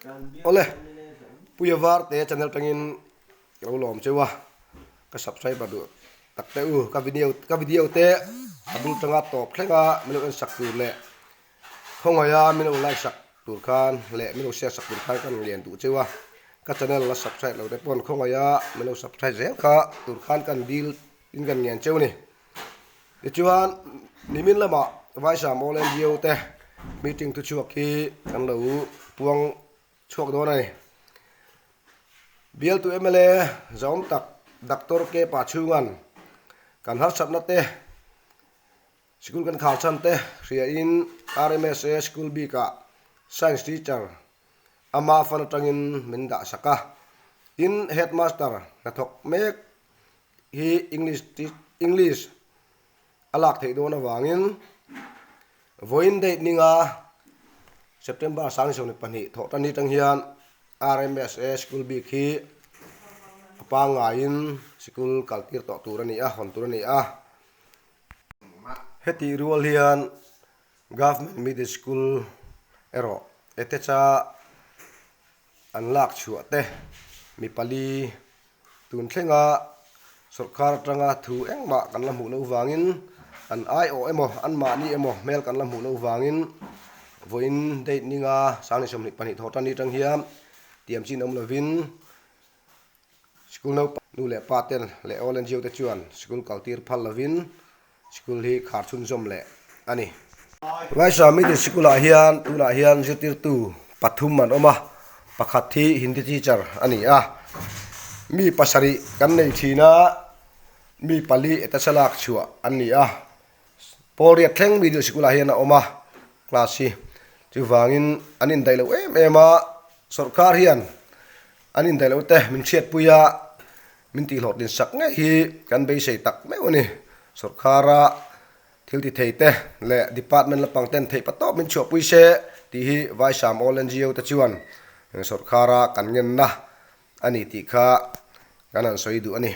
Awle, Puia Varte channel tangin ka lo lawm cheu a, ka subscriber duh tak te u, ka video ka video te a bul tanga tawp thleng a min lo en sak tur leh khawngaih a min lo like sak tur khan leh min lo share sak tur khan ka rawn lian duh cheu a, ka channel la subscribe lo te pawn khawngaih a min lo subscribe zel kha tur khan kan dil in kan ngen cheu a ni. Tichuan, nimin lamah Vaisa Mall NGO te meeting thuchhuak hi kan lo puang chhuak dawn a ni. Bialtu mla zawm tak Doctor K Pachhunga'n kan harsatna te, sikul kan khar chhan te hriain RMSA School bikah Science Teacher ama fan atangin min dah sak a. Tin, Headmaster hnathawk mek hi English English a lak theih dawn avangin vawiin date ninga September 22 thawh tan ni tang hian RMSA school bik hi a pangngaiin sikul kal tir tawh tur a ni a, hawn tur a ni a. Hetih rual hian Government Middle School erawh Etecha an lak chhuah te mi pali Tun thlenga sawrkar atanga thu engmah kan la hmuh loh vangin an aiawh emaw anmahni emaw hmel kan la hmuh loh vangin vawiin date ninga 22 thawh tan atang hian tiam chin awm lovin sikul naupang nu leh pa ten leh all NGO te chuan sikul kal tir phal lovin sikul hi khar chhunzawm leh a ni. Ngaihsam Middle Sikul ah hian tunah hian zirtirtu pathum an awm a, pakhat hi Hindi teacher a ni a, mi pasarih kan nei thin a, mi pali eta thlalak chhuah an ni a, pawl riat thleng Middle Sikul ah hian a awm a class hi, chuvangin an indaih loh em em a, sawrkar hian an indaih loh te min hriatpui a. Min tihhlawhtlin sak ngei hi kan beisei tak meuh a ni. Sawrkhara thil ti thei te leh department lampang ten theih patawp min chhuahpui se tih hi Vaisam All NGO te chuan sawrkhara kan ngenna a ni tih kha kan han sawi duh a ni.